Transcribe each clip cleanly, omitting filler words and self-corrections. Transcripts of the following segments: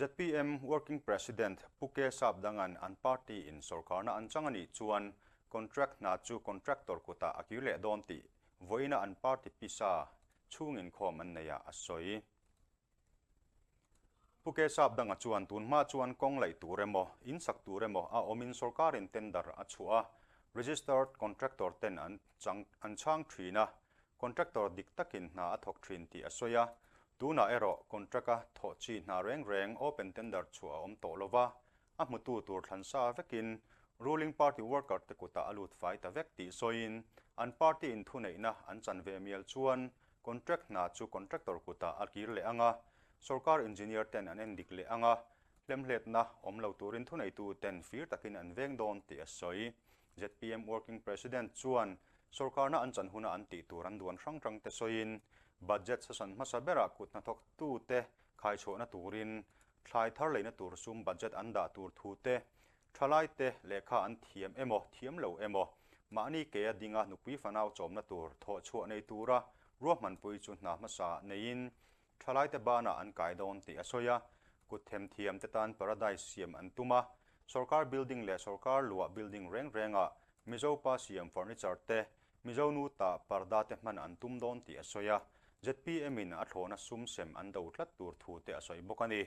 ZPM Working President Pu Ke Sapdanga'n an party in sorkarna an chang a nih chuan contract hna chu contractor kutah a kir leh dawn tih vawiina an party pisa chhung inkhawm an neihah a sawi. Pu Ke Sapdanga chuan tun hma chuan kawng laih tur emaw, in sak tur emaw a awmin sorkarin tender a chhuah a, registered contractor ten an chang an chhang thin a, Contractor dik takin hna a thawk thin tih a sawi a, tunah erawh contract-a thawh chi hna reng reng open tender chhuah a awm tawh lo va, a hmutu tur thlan sa vekin ruling party worker te kutah a lut fai ta vek tih sawiin an party in thuneihna an chan ve mial chuan contract hna chu contractor kutah a kir leh ang a, sorkar engineer ten an endik leh ang a, hlemhletna awm lo turin thuneitu ten fir takin an veng dawn tih a sawi. Zpm Working President chuan sorkarna an chan huna an tih tur an duan hrang hrang te sawiin budget sasan hmasa berah kut hnathawktute khaichhuahna turin thlai thar leina tur sum budget an dah tur thu te, thalaite lehkha an thiam emaw thiam lo emaw mahni kea dinga nupui fanau chawmna tur thawhchhuah nei tura ruahmanpui chu hna hmasa neiin Thalaite banah an kai dawn tih a sawi a, kut themthiam te tan paradise siam an tum a, sorkar building leh sorkar luah building reng rengah Mizo pa siam furniture te, Mizo nu tah parda te hman an tum dawn tih a sawi a, zpm in a thlawhna sum sem an do tlat tur thu te a sawi bawk a ni.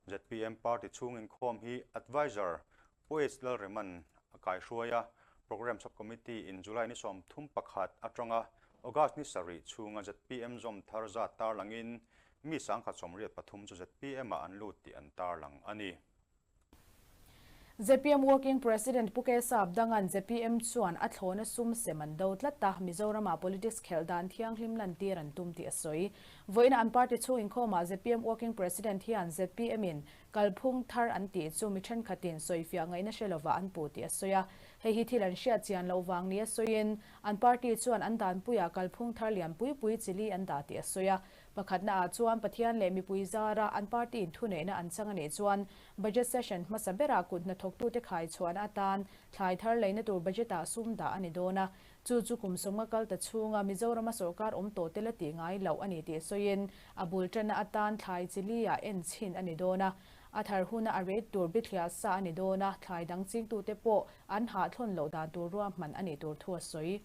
Zpm party chhung inkhawm hi Adviser Pu Lalreman a kaihruai a, Programme Sub-Committee in July ni 31 atanga August ni sarih chhunga zpm zawm thar zat tarlangin mi 1083 chu zpm ah an lut tih an tarlang a ni. Zpm Working President Pu Ke Sapdanga'n zpm chuan a thlawna sum sem an do tlat a, Mizoramah politics khelh dan thianghlim lantir an tum tih a sawi. Vawiina an party chhung inkhawmah zpm Working President hian zpm in Kalphung thar an tih chu mi thenkhatin sawifiah ngaihna hre lovah an puh tih a sawi a. Hei hi thil an hriat chian loh vang nia sawiin, an party chuan an danpuiah kalphung thar lian pui pui chili an dah tih a sawi a. Pakhatnaah chuan Pathian leh mipui zara an party in thuneihna an chang a nih chuan budget session hmasa berah kut hnathawktute khai chhuahna atan thlai thar leina tur budget-ah sum dah a ni dawn a. Chu chu kum sawmnga kal ta chhunga Mizorama sawrkar awm tawh te la tih ngai loh a ni tih sawiin a bul tanna atan thlai chili ah en chhin a ni dawn a, a thar huna a rate tur bithliah sa a ni dawn a, thlai dang chingtute pawh an hahthlawn loh dan tur ruahman a nih tur thu a sawi.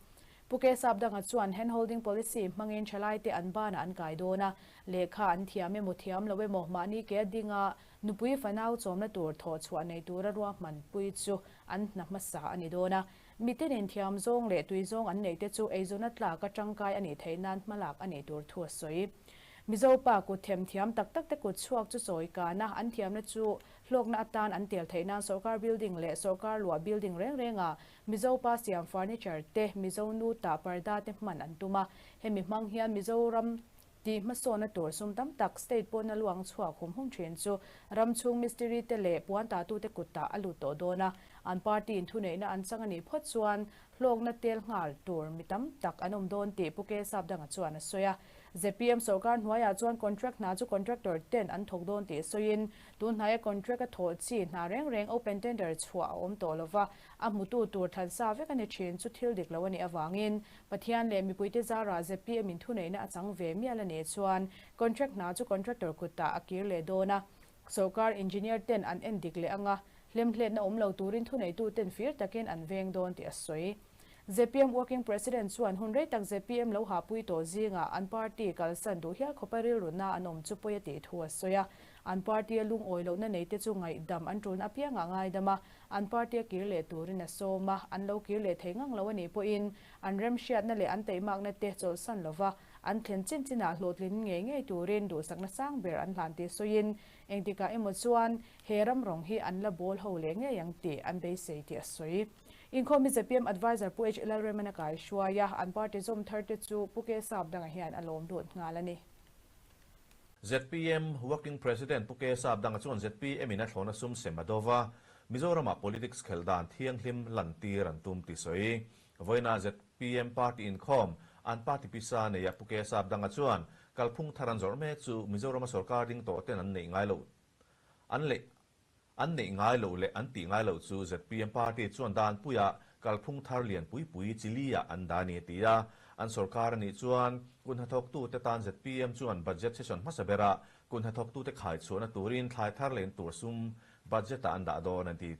Pu Ke Sapdanga chuan hand holding policy hmangin thalaite an banah an kai dawn a, lehkha an thiam emaw thiam lo emaw mahni ke a dinga nupui fanau chawmna tur thawhchhuah nei tura ruahman pui chu an hna hmasa a ni dawn a, Miten inthiam zawng leh tui zawng an neihte chu eizawna tlak a tangkai a nih theih nan hmalak a nih tur thu a sawi. Mizo pa kut themthiam tak tak te kut chhuak chu sawi kana an thiamna chu hlawkna atan an tel theih nan sawrkar building leh sawrkar luah building reng renga Mizo pa siam furniture te, Mizo nu tah parda te hman an tum a. Hemi hmang hian Mizoram Tih hmasawnna tur sum tam tak state pawna luang chhuak hum hum thin chu ram chhung mistiri te leh puan tatute kutah a lut tawh dawn a. An party in thuneihna an chang a nih phawt chuan hlawkna tel nghal tur mi tam tak an awm dawn tih Pu Ke Sapdanga chuan a sawi a. Zpm sorkar hnuaiah chuan contract hna chu contractor ten an thawk dawn tih sawiin tunhnaia contract a thawh chi hna reng reng open tender chhuah a awm tawh lova, a hmutu tur thlansa vek a ni thin chu thil dik lo a nih avangin Pathian leh mipuite zarah zpm in thuneihna a chang ve mial a nih chuan contract hna chu contractor kutah a kir leh dawn a, sorkar engineer ten an en dik leh anga hlemhletna awm lo turin thuneitu ten fir takin an veng dawn tih a sawi. Zpm working president chuan hun rei tak zpm lo hahpui tawh zingah an party kalsan duh hial khawpa rilruna an awm chu pawi a tih thu a sawi a, an party a lungawi lohna neite chu ngaihdam an tulna apiangah ngaidam a, An party a kir leh turin a sawm a, an lo kir leh thei ngang lo a nih pawhin an remhriatna leh an taihmakna te chawlhsan lova an thlen chin chinah hlawhtlin ngei ngei turin duhsakna sang ber an hlan tih sawiin engtikah emaw chuan he ram rawng hi an la bawl ho leh ngei ang tih an beisei tih a sawi. Inkhawm hi zpm Adviser Pu H Lalremana kai hruai a, an party zawm thar te chu Pu K Sapdanga hian a lawm lut nghal a ni. Zpm Working President Pu K Sapdanga chuan zpm in a thlawhna sum sem a do va, Mizoramah politics khelh dan thianghlim lantir an tum tih sawi. Vawiinah zpm party inkhawm an party pisa neia Pu K Sapdanga chuan kalphung thar an zawrh mek chu Mizorama sorkar ding tawh ten an neih ngai loh an leh An neih ngai loh leh an tih ngai loh chu zpm party chuan danpuiah kalphung thar lian pui pui chili-ah an dah a ni a ti a. An sorkar a nih chuan kut hnathawktute tan zpm chuan budget session hmasa berah Kut hnathawktute khai chhuahna turin thlai thar len tur sum budget ah an dah dawn an ti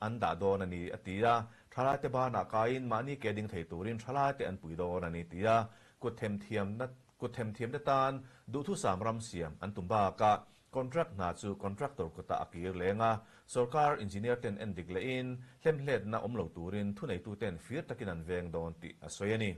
an dah dawn a ni a ti a. Thalaite banah kaiin mahni ke ding thei turin thalaite an pui dawn a ni ti a. Kut themthiamna kut themthiamte tan duhthusam ram siam an tum bakah contract hna chu contractor kutah a kir leng a, sorkar engineer ten en dik lehin hlemhletna awm lo turin thuneituten fir takin an veng dawn tih a sawi a ni.